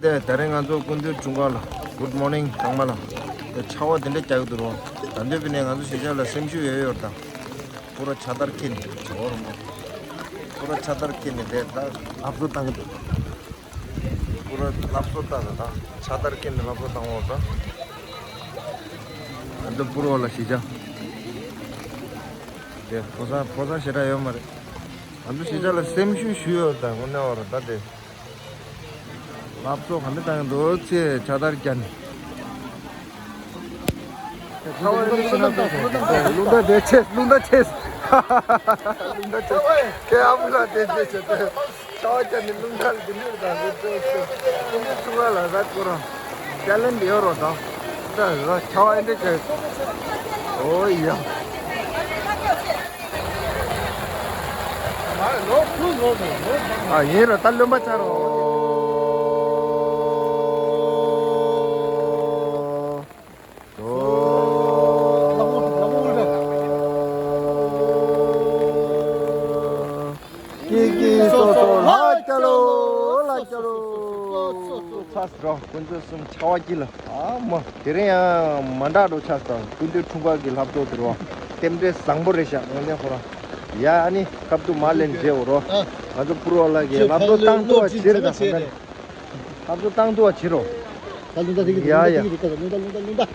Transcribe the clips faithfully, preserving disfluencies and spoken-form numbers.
དེ་ད་རེས་ང་ཚོ་ཀུན་འདུས་འཁྲུངས་སྐར་ལ། Good morning ཚང་མ་ལ། དེ་ཆར་པ་དེ་འདྲ་རྒྱག་གི་འདུག་རོ། ད་འདོད་པའི་ནས་ང་ཚོ་གཞིས་ཆགས་ལ་སེམས་ཤུགས་ཡོད་ཡོད་དང་། པུ་ར་ཕྱག་དར་འཁྱེར་ནས་འོ་རོ་མོ། པུ་ར་ཕྱག་དར་འཁྱེར་ནས་དེ་ད་ལྷ་བཟོ་བཏང་གི་འདུག་པུ་ར་ལྷ་བཟོ་བཏང་ད་ད་ཕྱག་དར་འཁྱེར་ནས་ལྷ་བཟོ་བཏང་འོ་ད། ང་ཚོ་པུ་ར་ལ་གཞིས་ཆགས། དེ་ཕོ་གསར་ཕོ་གསར་ཞེ་དྲག་ཡོད་མ་རེད། ང་ཚོ་གཞིས་ཆགས་ལ་སེམས་ཤུགས་ཞུ་ཡོད་ད་དངོས་གནས་འོ་རོ་ད་དེ། ལྷ་བཟོ་ག་འདྲ་བཏང་འདུག་ཚེ་ཕྱག་དར་རྒྱག་ནས། རླུང་རྟ་དེ་ཆེ། རླུང་རྟ་ཆེ། རླུང་རྟ་ཆེ། ཁྱེད་ཨ་མ་ལགས་དེ་ཆེ་ཆེ་དེ། ཆར་པ་རྒྱག་ནས་རླུང་རྟ་ལ་དེ་འདྲ་དང་དེ་ཆེ་ཆེ། དེ་འདྲ་ཚུགས་ལ་ར་ཁོ་རང་ཅལ་ལེན་ཇི་ཡོད་རོ་དང་། ད་ར་ཆར་པ་ཨེ་འདྲ་རྒྱག་ཨོ་ཡ། ཨ་ཡིན་ར་ད་རློན་པ་ཆགས་རོ། ཀི་ཀི་སོ་སོ་ལྷ་སྐྱ་ལོ། ལྷ་སྐྱ་ལོ། ཚ་སི་རོ་ཀུན་སྤྱོད་གསུམ་ཆར་པ་སྐྱིད་ལ། ཨ་མ། དེ་རིང་ཡང་མ་འདྲ་འགྲོ་ཆགས་སོང་། ཀུན་འདུས་འཁྲུངས་སྐར་གྱི་ལྷ་བཟོ་དེ་རོ། རྟེན་འབྲེལ་བཟང་པོ་རེད་ཤག་དངོས་གནས་ཁོ་རང་། ཡ་ཨ་ནི་སྐབས་དུ་མ་ལེན་རྗེས་འོ་རོ། ང་ཚོ་པུ་རོ་ལ་གི་ལྷ་བཟོ་བཏང་ཐུབ་པ་བྱེད་རེད་ད་ཧ་ད། ལྷ་བཟོ་བཏང་ཐུབ་པ་བྱེད་རོ། ད་རླུང་རྟ་དེ་གི་ཡ་ཡ། རླུང་རྟ་རླུང་རྟ་རླུང་རྟ།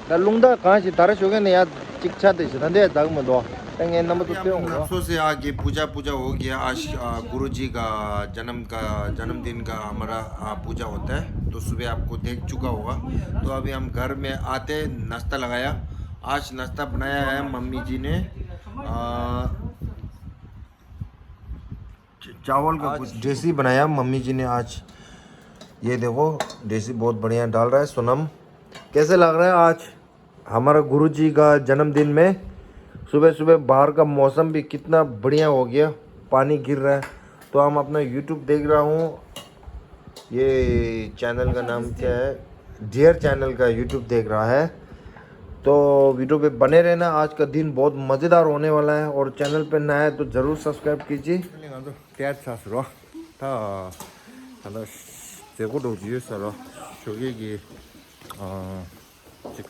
ད་རླུང་རྟ་གང་ཞིག་ད་ར་ཞོགས་ཀས་ནས་ཡ་གཅིག་ཆ་དེ་ཞིག་ད་འདས་འཛག་མི་འདུག་ད་ངས་རྣམ་པ་ཚོ་སྟོན་འོང་རོགས། सबसे आगे पूजा पूजा हो गया। आज गुरु जी का जन्म का जन्मदिन का हमारा पूजा होता है, तो सुबह आपको देख चुका होगा। तो अभी हम घर में आते नाश्ता लगाया। आज नाश्ता बनाया है मम्मी जी ने। चावल का कुछ देसी बनाया मम्मी जी ने आज। ये देखो, देसी बहुत बढ़िया डाल रहा है सोनम। कैसे लग रहा है आज हमारा गुरुजी का जन्मदिन में? सुबह सुबह बाहर का मौसम भी कितना बढ़िया हो गया, पानी गिर रहा है। तो हम अपना यूट्यूब देख रहा हूँ, ये चैनल का नाम क्या है, डियर चैनल का यूट्यूब देख रहा है। तो वीडियो पे बने रहना, आज का दिन बहुत मज़ेदार होने वाला है और चैनल पे नया है तो ज़रूर सब्सक्राइब कीजिए। དེར་ཚ་སུ་རོ། ད་ད་ལྟ་མཛད་སྒོ་འགྲོ་རྒྱུ་ཡོད་ས་རོ། ཞོགས་ཀས་ཀྱི་ཨ་ཅིག་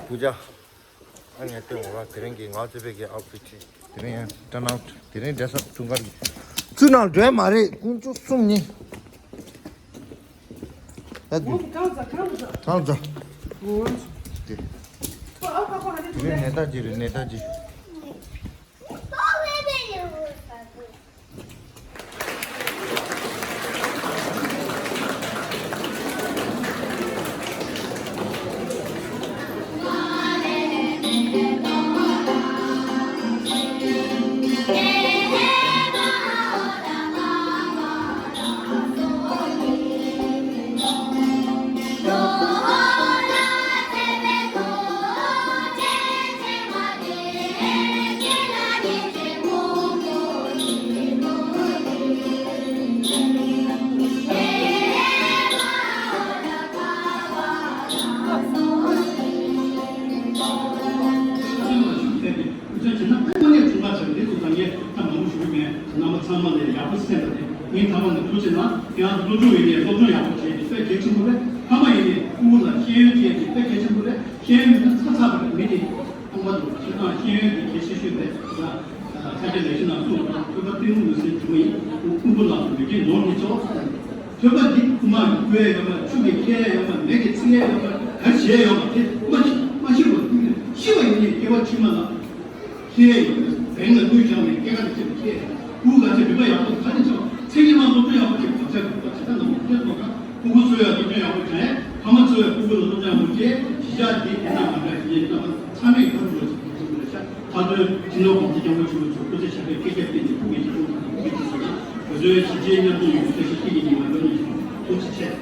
པུ་ཇ། ཨ་ངས་སྟོན་འོ་ར་དེ་རིང་གི་ང་ཚོ་བེ་གི་ཨའུ་ཕི་ཊི་དེ་རིང་ཡང་ཊརན་ཨའུ་ཊི་དེ་རིང་འདྲ་ས་ཐུང་གར་གི་ཚུ་ནང་འགྲོ་ཡ་མ་རེད། དཀོན་མཆོག་གསུམ་ནི། ད་དུ་གང་ཟ་གང་ཟ་གང་ཟ། དེ་དེ་རིང་ནད་རྟགས་ཅི་རེད། ནད་རྟགས་ཅི། ཁ་རྒྱ་ལས་ཤིང་ནང་སོང་། ཁོ་པ་ཏིལ་མོ་མི་སེར་བྱུང་བ་ཡིན། ཁོང་པ་ཏིལ་མོ་མི་སེར་བྱུང་བ་ཡིན། ཁོང་པ་ལ་མི་རྒྱུ་ནོར་མི་ཆོག་ཐོས་པ་འདི་ཁུག་མ་གི་བསྐུལ་ཡ་ཡོད་པ། ཆུ་གི་ཁྱེར་ཡ་ཡོད་པ། མེ་གི་ཚིག་ཡ་ཡོད་པ། ག་རེ་བྱེད་ཡ་ཡོད་པ་དེ་མ་ཤེས་མ་ཤེས་པར་ཤི་བ་ཡིན་ནའི་སྐྱེ་བ་ཕྱི་མ་ལ་ཁྱེར་ཡ་ཡོད་པ། བེང་ལ་བསྐུལ་བཞག་ནས་སྐྱེ་རྒ་ན་འཆི་ལ་ཁྱེར་ཡ། ཕྲུ་གུ་ག་ཚད་འདོད་པ་ཡག་པོ་ག་ནས་ཆགས། མཚན་ཉིད་མ་སློབ་སྦྱོང་ཡག་པོ་བྱེད་པ་བྱ་དགོས་པ་བྱེད་ཐབས་ནང་མ་ཁྱེར་ཐོག་ཁ། ཕྲུ་གུ་གསོ་ཡ་སློབ་སྦྱོང་ཡག་པོ་བྱས། ཕ་མ་གསོ་ཡ་ཕྲུ་གུ་ལ་སློབ་སྦྱོང་ཡག་པོ་བྱས། གཞིས་ཆགས་འདི་དེ་དང་མ་འདྲ་གཞིས་ཆགས་ཚང་མས་ཁ་ཐུག་ལ་ཞིག་ཐུག་ཐུག་ལ་ཤ། ད་དུང་སྤྱི་ནོར་གོང་ས་སྐྱབས་མགོན་ཆེན་པོ་མཆོག་སྐུ་ཚེ་ཞབས་པད་བསྐལ་བརྒྱར་བརྟན་ནས་ཐུགས་ཀྱི་བཞེད་དགོངས་དང་ཐུགས་ཀྱི་བཞེད་དགོངས། བོད་དོན་གཞིས་བྱེས་མཉམ་འཛོམས་ཡོང་བའི་བཀྲ་ཤིས་བདེ་ལེགས་ཉི་མ་ཡོང་ནས་ཤོག་ཐུགས་རྗེ་ཆེ།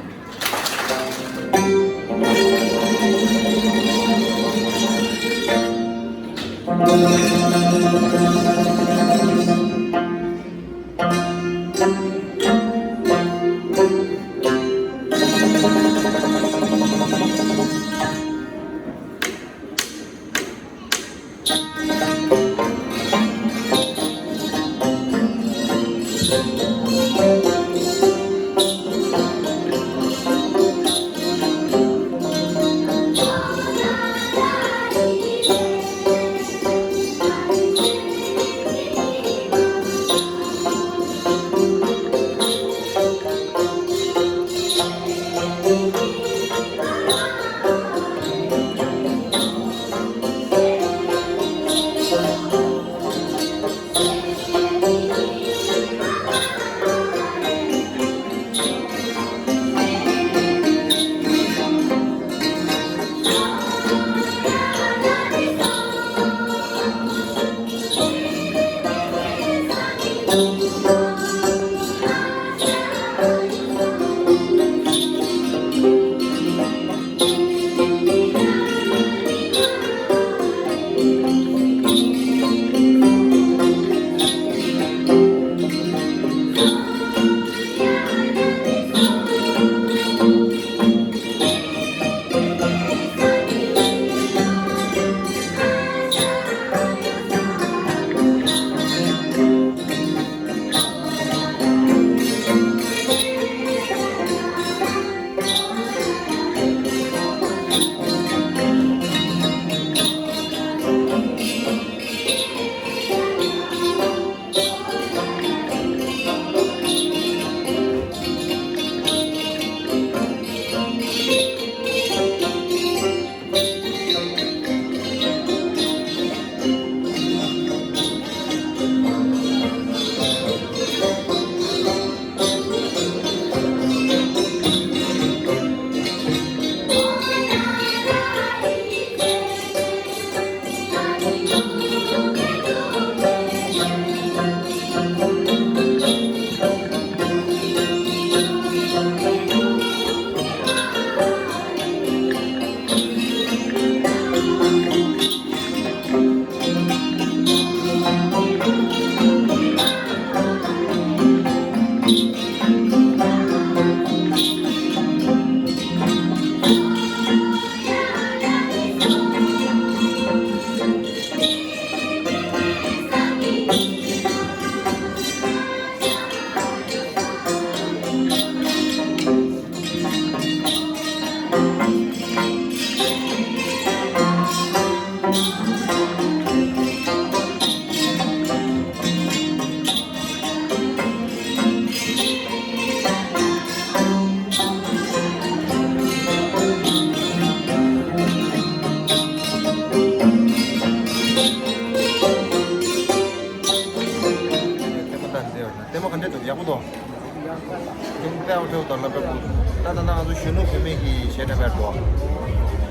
ཐེའུ་དང་ལ་པའི་བུ། ད་ད་ང་ཚོ་གཞོན་ནུ་བུད་མེད་ཀྱི་གཞས་འཁྲབ་པའི་འགྲོ།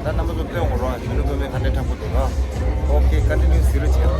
ད་རྣམ་པ་ཚོ་སྟོན་དགོས་རོགས། གཞོན་ནུ་བུད་མེད་ག་འདྲས་འཁྲབ་དགོས་འདུག་རོགས། ཨོ་ཁེ། ཀོན་ཊི་ནིའུ་ཟེར་རོགས་བྱས།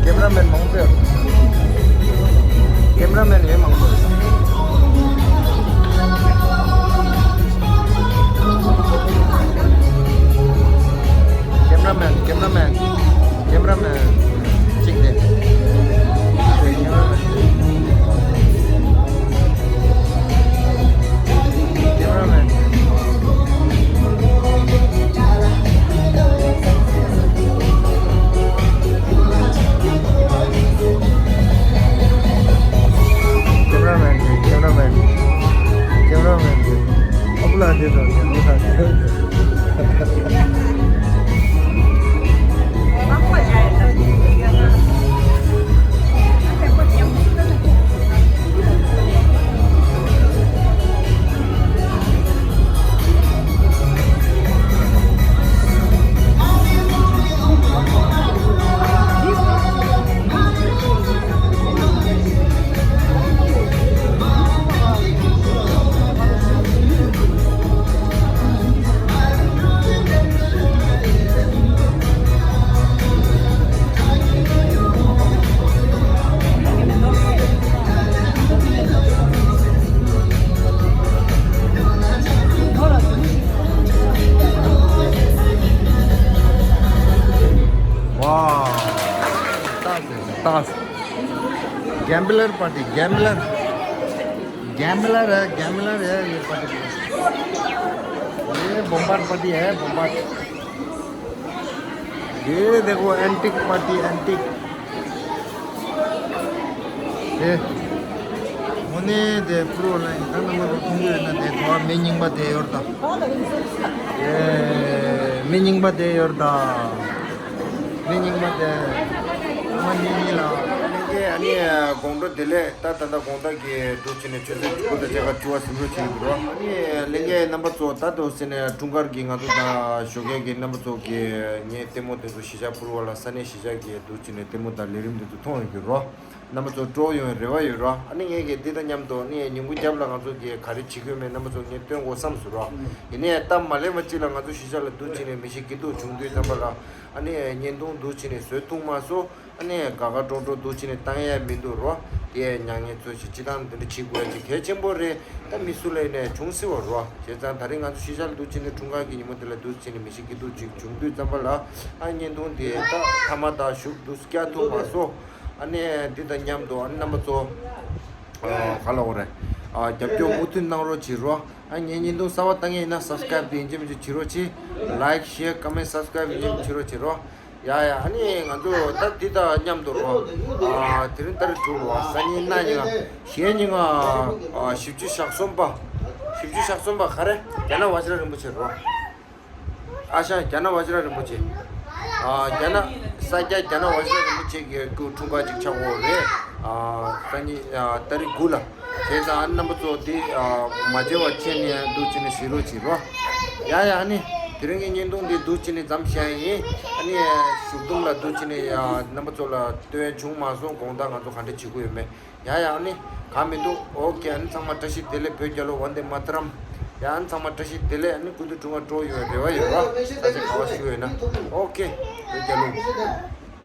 ཀེམ་ར་མེན་མང་པོ་ཡོད། ཀེམ་ར་མེན་ཡོད་མང་པོ་ཡོད། ཀེམ་ར་མེན། ཀེམ་ར་མེན། ཀེམ་ར་མེན་གཅིག་དེ། ཀེམ་ར་མེན། ཀེམ་ར་མེན། ཀེམ་ར་མེན། ཀེམ་ར་མེན། ཀེམ་ར་མེན། ཨ་ཕ་ལགས་འདི་དང་ཀེམ་ར་མེན། ཝའོ། ཏག་ཏག། གེམ་བྷལ་པར་ཊི། གེམ་བྷལ། གེམ་བྷལ། གེམ་བྷལ། ཡེ་པར་ཊི། ཡེ་བོམ་བར་པར་ཊི། ཡེ་བོམ་བར། ये देखो, एंटिक पार्टी, एंटिक। ཨེ། དངོས་གནས་དེ་ཕུར་བ་ལ་ཡིན་ད་ནང་མ་མཐོང་གི་ཡོད་ན་དེ་གོ་བ་མི་རྙིང་པ་དེ་ཡོད་ད། ཨེ། མི་རྙིང་པ་དེ་ཡོད་ད། མི་རྙིང་པ་དེ། ཨ་མ་གཉིས་གཉིས་ལ། ཨ་ནི་དགོང་དྲོ་བདེ་ལེགས། ད་ད་ལྟ་དགོང་དག་གི་འདུག་བྱས་ནས་ཆུ་ཚོད་དགུ་དང་ཕྱེད་ཀ་བཅུ་བ་ཟིན་འགྲོ་བྱེད་ཀྱི་འདུག་རོ། ཨ་ནི་ལྷན་རྒྱས་རྣམ་པ་ཚོ་ད་འདུག་ཟེར་ནས་འཁྲུངས་སྐར་གྱི་ང་ཚོ་དང་ཞོགས་ཀས་ཀྱི་རྣམ་པ་ཚོ་གི་ངའི་ལྟད་མོ་དེ་ཚོ་གཞིས་ཆགས་ཕུར་བ་ལ་ས་གནས་གཞིས་ཆགས་ཀྱི་འདུག་བྱས་ནས་ལྟད་མོ་དང་ལས་རིམ་དེ་ཚོ་མཐོང་ཡོང་གི་རོ། རྣམ་པ་ཚོ་སྤྲོ་ཡོང་བའི་རེ་བ་ཡོད་རོ། ཨ་ནི་ངས་ཀྱི་འདི་དང་མཉམ་དུ་ནི་ཉིན་གུང་རྒྱབ་ལ་ང་ཚོ་གི་ག་རེ་བྱེད་དགོས་མེད་རྣམ་པ་ཚོ་ངས་སྟོན་དགོས་བསམ་སོང་རོ། ཡིན་ནའི་སྟབས་མ་ལེགས་པ་གཅིག་ལ་ང་ཚོ་གཞིས་ཆགས་ལ་འདུག་བྱས་ནས་མི་ཤི་སྐྱིད་སྡུག་བྱུང་དུས་ཙམ་པ་ལ་ཨ་ནི་བརྙན་ཐུང་འདུག་བྱས་ནས་བཟོས་ཐུབ་མ་སོང་། ཨ་ནི་དགའ་དགའ་སྤྲོ་སྤྲོ་འདུག་བྱས་ནས་བཏང་ཡས་མི་འདུག་རོ། དེ་ཡས་མྱ་ངན་ཚོ་ཞིག་སྤྱི་བཏང་འདི་འདྲ་བྱེད་དགོས་ཡ་ཅིག་གལ་ཆེན་པོ་རེད། ད་མི་སུ་ལ་ཡིན་ནས་བྱུང་སྲིད་པ་རོ། བྱས་ཙང་ད་རིང་ང་ཚོ་ཤི་ཤ་ལ་འདུག་བྱས་ནས་འཁྲུངས་སྐར་གྱི་ཉིན་མོ་དེ་ལ་འདུག་བྱས་ནས་མི་ཤི་སྐྱིད་སྡུག་ཅིག་བྱུང་དུས་ཙམ་པ་ལ། ཨ་བརྙན་ཐུང་དེ་ད་མཐའ་མ་དང་གཞུག་ཏུ་བསྐྱར་ཐུབ་མ་སོང་། ཨ་ནི་འདི་དང་མཉམ་དུ་ཨ་ནི་རྣམ་པ་ཚོ། ཨ་ག་ལ་འོ་རེད། ཨ་རྒྱབ་སྐྱོར་མུ་མཐུད་གནང་རོགས་བྱེད་རོགས། ཨ་ངའི་བརྙན་ཐུང་གསར་པ་ལྟ་མཁན་ཡིན་ན་སབ་སི་ཀ་རེབ་དེ་ཡིན་གཅིག་མིན་གཅིག་བྱེད་རོགས་བྱེད། ལའིཀ་ཤེར་ཀོ་མེན་ཊི་སབ་སི་ཀ་རེབ་ཡིན་གཅིག་མིན་གཅིག་བྱེད་རོགས་བྱེད་རོགས། ཡ་ཡ། ཨ་ནི་ང་ཚོ་ད་འདི་དང་མཉམ་དུ་རོ། ཨ་དེ་རིང་ཏ་རིག་དྲུག་རོ། སང་ཉིན་གནངས་ཉིན་གཞེས་ཉིན་ཨ་བཞི་བཅུ་ཞག་གསུམ་པ། བཞི་བཅུ་ཞག་གསུམ་པ་ག་རེ། རྒྱ་ནག་ཝ་ཇི་ར་རིན་པོ་ཆེ་རོ། ཨ་ཤ་རྒྱ་ནག་ཝ་ཇི་ར་རིན་པོ་ཆེ། ཨ་རྒྱ་ནག་ས་སྐྱ་རྒྱ་ནག་ཝ་ཇི་ར་རིན་པོ་ཆེ་གི་སྐུ་འཁྲུངས་སྐར་ཅིག་ཆགས་ཡོད་རེད། ཨ་སང་ཉིན་ཨ་ཏ་རིག་དགུ་ལ། བྱས་ཙང་ཨ་རྣམ་པ་ཚོ་དེ་ཨ་མ་མཇལ་བ་བྱས་ནས་འདུག་བྱས་ནས་གཟིགས་རོགས་བྱེད་རོགས། ཡ་ཡ། ཨ་ནི་དེ་རིང་གི་བརྙན་ཐུང་འདི་འདུག་བྱས་ནས་མཚམས་བཞག་ཡིན། ཨ་ནི་གཞུག་དུམ་ལ་འདུག་བྱས་ནས་ཨ་རྣམ་པ་ཚོ་ལ་སྟོན་བྱུང་མ་སོང་། དགོང་དག་ང་ཚོ་ག་འདྲ་བྱེད་དགོས་ཡོད་མེད། ཡ་ཡ། ཨ་ནི་གང་མི་འདུག་ཨོ་ཀེ། ཨ་ནི་ཚང་མ་བཀྲ་ཤིས་བདེ་ལེགས། བོད་རྒྱལ་ལོ། ཝན་དེ་མ་ཏ་རམ། ཡ་ཨ་ནི་ཚང་མ་བཀྲ་ཤིས་བདེ་ལེགས། ཨ་ནི་སྐུ་མདུན་འཁྲུངས་སྐར་སྤྲོ་ཡོད་རེ་བ་ཡོད་ར། ས་ཆ་ག་བ་བཞུགས་ཡོད་ན། ཨོ་ཀེ། བོད་རྒྱལ་ལོ།